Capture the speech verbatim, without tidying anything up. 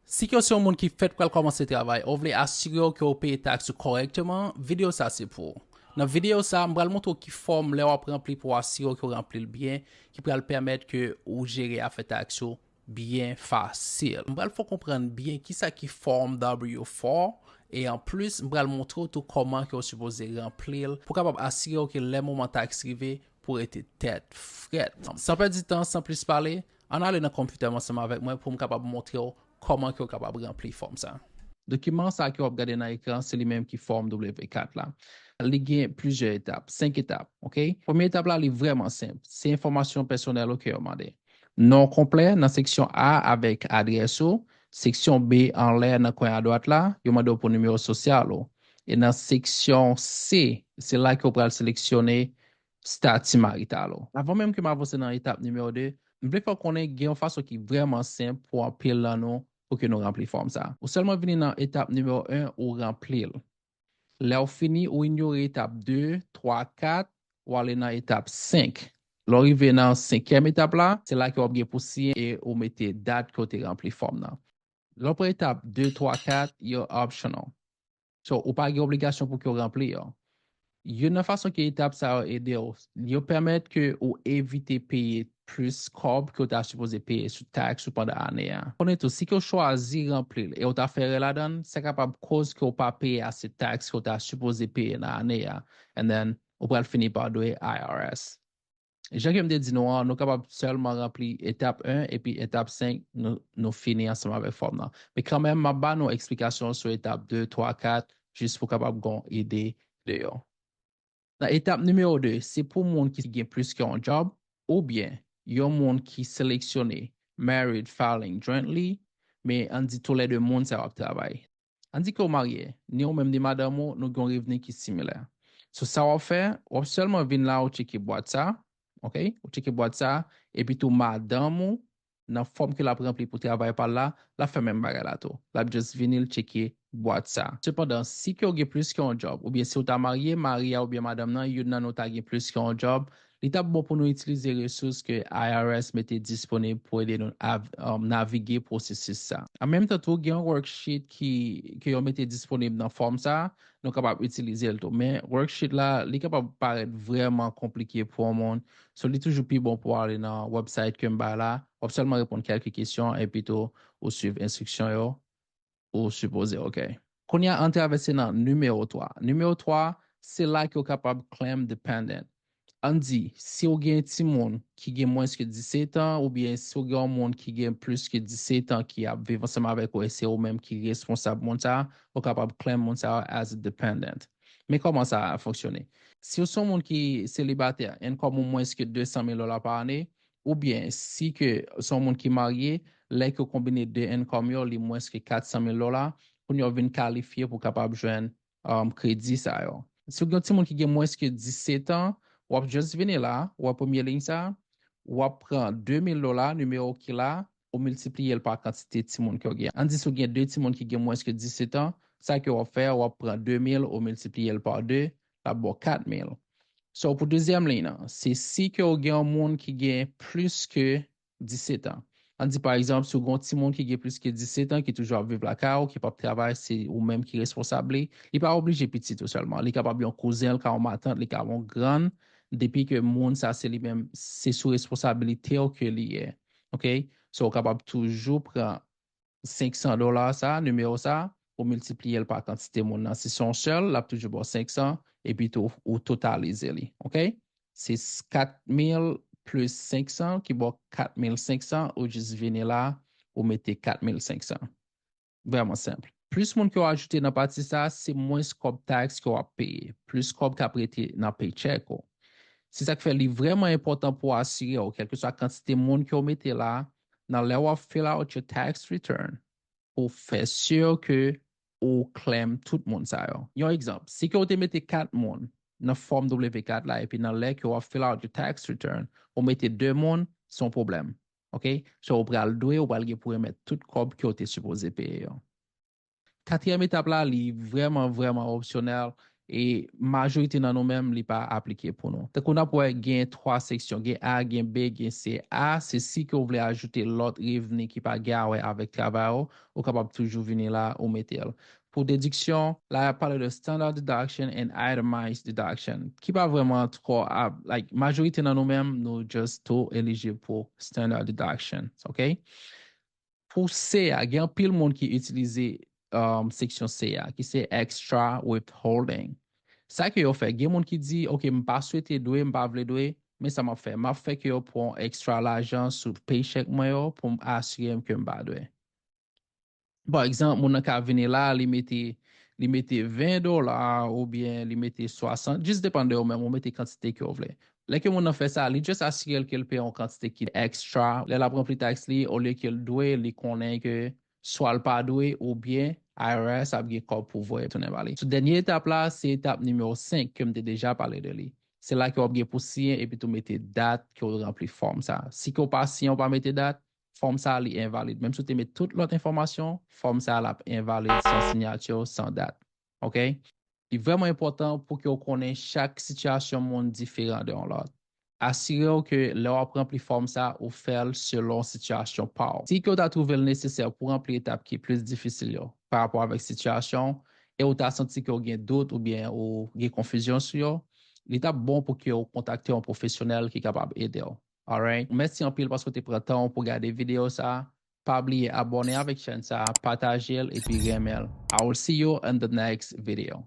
Si ke w se yon moun ki fèk pral kòmanse travay, ou vle asire w ke w peye taks ou kòrèkteman, videyo sa se pou ou. Nan videyo sa, m pral montre w ki fòm lè w ap ranpli pou w asire w ke w ranpli l byen, ki pral pèmèt ke ou jere afè taks ou byen fasil. M pral fè w konprann byen kisa ki Form W four, e anplis, m pral montre w tou kòman ke w sipoze ranpli l pou w kapab asire w ke lè moman taks rive, pou w rete tèt frèt. San pèdi tan, san plis pale, ann ale nan konpitè m ansanm avèk mwen pou m kapab montre w kòman ke w kapab ranpli fòm sa. Dokiman sa ke w ap gade nan ekran, se li menm ki Form W four la. Li gen plizyè etap, senk etap, oke? Premye etap la, li vrèman senp. Se enfòmasyon pèsonèl ou ke yo mande. Non konplè nan seksyon A avèk adrès ou, seksyon B anlè nan kwen adwat la, yo mande w pou nimewo sosyal ou. E nan seksyon C, se la ke w pral seleksyone stati marital ou. Avan menm ke m avanse nan etap nimewo de, m vle fè w konnen gen yon fason ki vrèman senp pou anpil nan nou pou ke nou ranpli fòm sa. Ou sèlman vini nan etap nimewo en, ou ranpli l. Lè w fini, ou inyore etap de, twa, kat, ou ale nan etap senk. Lè w rive nan senkyèm etap la, se la ke w ap gen pou siyen e ou mete dat ke w te ranpli fòm nan. Lè w pran etap de, twa, kat, yo optional. So, ou pa gen obligasyon pou ke w ranpli yo. Youn nan fason ke etap sa yo ede w, yo pèmèt ke ou evite peye plis kòb ke w ta sipoze peye sou taks ou pandan ane a. Konnen tou, si ke w chwazi ranpli l e w ta fè erè ladan l, sa kapab koz ke w pa peye ase taks ke w ta sipoze peye nan ane a. And then, ou pral fini pa dwe I R S. Jan ke m te di nou an, nou kapab sèlman ranpli etap en epi etap senk, nou, nou fini ansanm avèk fòm nan. Men kanmenm, m ap ba nou eksplikasyon sou etap de, twa, kat, jis pou kapab gen yon ide de yo. Nan etap nimewo de, se pou moun ki gen plis ke yon djòb, oubyen yon moun ki seleksyone married filing jointly, men ann di toulède moun sa yo ap travay. Ann di ke w marye, ni ou menm ni madanm ou, nou gen yon revni ki similè. So, sa w ap fè, w ap sèlman vin la, ou tcheke bwat sa, oke? Ou tcheke bwat sa, epi tou madanm ou, nan fòm ke l ap ranpli pou travay pa l la, l ap fè menm bagay la tou. L ap just vini, l tcheke bwat sa. Sepandan, si ke w gen plis ke yon djòb, oubyen si w ta marye, mari a oubyen madanm nan, youn nan nou ta gen plis ke yon djòb, li t ap bon pou nou itilize resous ke I R S mete disponib pou ede nou av- um, navige pwosesis sa. An menm tan tou, gen yon worksheet ki, ke yo mete disponib nan fòm sa, nou kapab itilize l tou. Men worksheet la, li kapab parèt vrèman konplike pou yon moun. So, li toujou pi bon pou w ale nan website ke m bay la. W ap sèlman reponn kèlke kesyon, epi tou, ou swiv enstriksyon yo, ou sipoze oke. Kounye a, ann travèse nan nimewo twa. Nimewo twa, se la ke w kapab claim dependent. Ann di, si w gen timoun ki gen mwens ke disèt an, oubyen si w gen yon moun ki gen plis ke disèt an ki ap viv ansanm avèk ou, e se ou menm ki responsab moun sa a, ou kapab claim moun sa a as a dependent. Men kòman sa fonksyone? Si w se yon moun ki selibatè, income ou mwens ke de san mil dola pa ane, oubyen si ke se yon moun ki marye, lè ke w konbine de income yo, li mwens ke kat san mil dola, kounye a w vin kalifye pou w kapab jwenn um, kredi sa yo. Si w gen yon timoun ki gen mwens ke disèt an, w ap just vini la, w wè premye liy sa, w ap pran de mil dola, nimewo ki la, ou miltipliye l pa kantite timoun ke w gen. Ann di si w gen de timoun ki gen mwens ke disèt an, sa ke w ap fè, w ap pran de mil, ou miltipliye l pa de, l ap ba w kat mil. So, pou dezyèm liy nan, se si ke w gen yon moun ki gen plis ke disèt an. Ann di, pa egzanp, si w gen yon timoun ki gen plis ke disèt an, ki toujou ap viv lakay ou, ki p ap travay, se ou menm ki responsab li, li pa oblije pitit ou sèlman. Li kapab yon kouzen, li ka yon matant, li ka yon grann, depi ke moun sa se li menm, se sou responsabilite w ke li ye. Oke? So, ou kapab toujou pran senk san dola sa, nimewo sa, ou miltipliye l pa kantite moun nan. Si se yon sèl, l ap toujou ba w senk san, epi tou, ou totalize li. Oke? Se s- kat mil plis senk san ki ba w kat mil senk san, ou jis vini la, ou mete kat mil senk san. Vrèman senp. Plis moun ke w ajoute nan pati sa, se mwens kòb taks ke w ap peye, plis kòb k ap rete nan paycheck ou. Se sa k fè li vrèman enpòtan pou w asire w, kèlkeswa kantite moun ke w mete la, nan lè w ap fill out your tax return, pou fè si ke ou claim tout moun sa yo. Yon egzanp, si ke w te mete kat moun nan fòm W kat la, epi nan lè ke w ap fill out your tax return, ou mete de moun, se yon pwoblèm. Oke? So, ou pral dwe, ou pral gen pou remèt tout kòb ke w te sipoze peye yo. Katriyèm etap la, li vrèman, vrèman opsyonèl. E majorite nan nou menm, li pa aplike pou nou. Tankou n ap wè, gen twa seksyon, gen A, gen B, gen C. A, se si ke w vle ajoute lòt revni ki pa gen a wè avèk travay ou, ou kapab toujou vini la, ou mete l. Pou dediksyon, la y ap pale de standard deduction and itemized deduction, ki pa vrèman twò, like, majorite nan nou menm, nou just tou elijib pou standard deduction, ok? Pou C a, gen anpil moun ki itilize um, seksyon C a, ki se extra withholding. Sa ke yo fè, gen moun ki di, ok, m pa swete dwe, m pa vle dwe, men sa m ap fè, m ap fè ke yo pran extra lajan sou paycheck mwen yo pou m asire m ke m pa dwe. Pa egzanp, moun nan ka vini la, li mete li mete ven dola oubyen li mete swasant, jis depann de ou menm, ou mete kantite ke w vle. Lè ke moun nan fè sa, li just asire l ke l peye yon kantite ki extra. Lè l ap ranpli tax li, olye ke l dwe, li konnen ke swa l pa dwe oubyen I R S ap gen kòb pou voye tounen ba li. So, dènye etap la, se etap nimewo senk ke m te deja pale de li. Se la ke w ap gen pou siyen epi tou mete dat ke w ranpli fòm sa. Si ke w pa siyen, w pa mete dat, fòm sa li envalid. Menm si w te met tout lòt enfòmasyon, fòm sa l ap envalid san siyati, san dat. Ok? Li vrèman enpòtan pou ke w konnen chak sitiyasyon moun diferan de yon lòt. Asire w ke lè w ap ranpli fòm sa, ou fè l selon sitiyasyon pa w. Si ke w ta twouve l nesesè pou ranpli etap ki plis difisil yo pa rapò avèk sitiyasyon w, e ou ta santi ke w gen dout oubyen ou gen konfizyon sou yo, li t ap bon pou ke w kontakte yon pwofesyonèl ki kapab ede w. Alright? Mèsi anpil paske w te pran tan w pou gade videyo sa. Pa bliye abòne avèk chèn sa, pataje l epi renmen l. I will see you in the next video.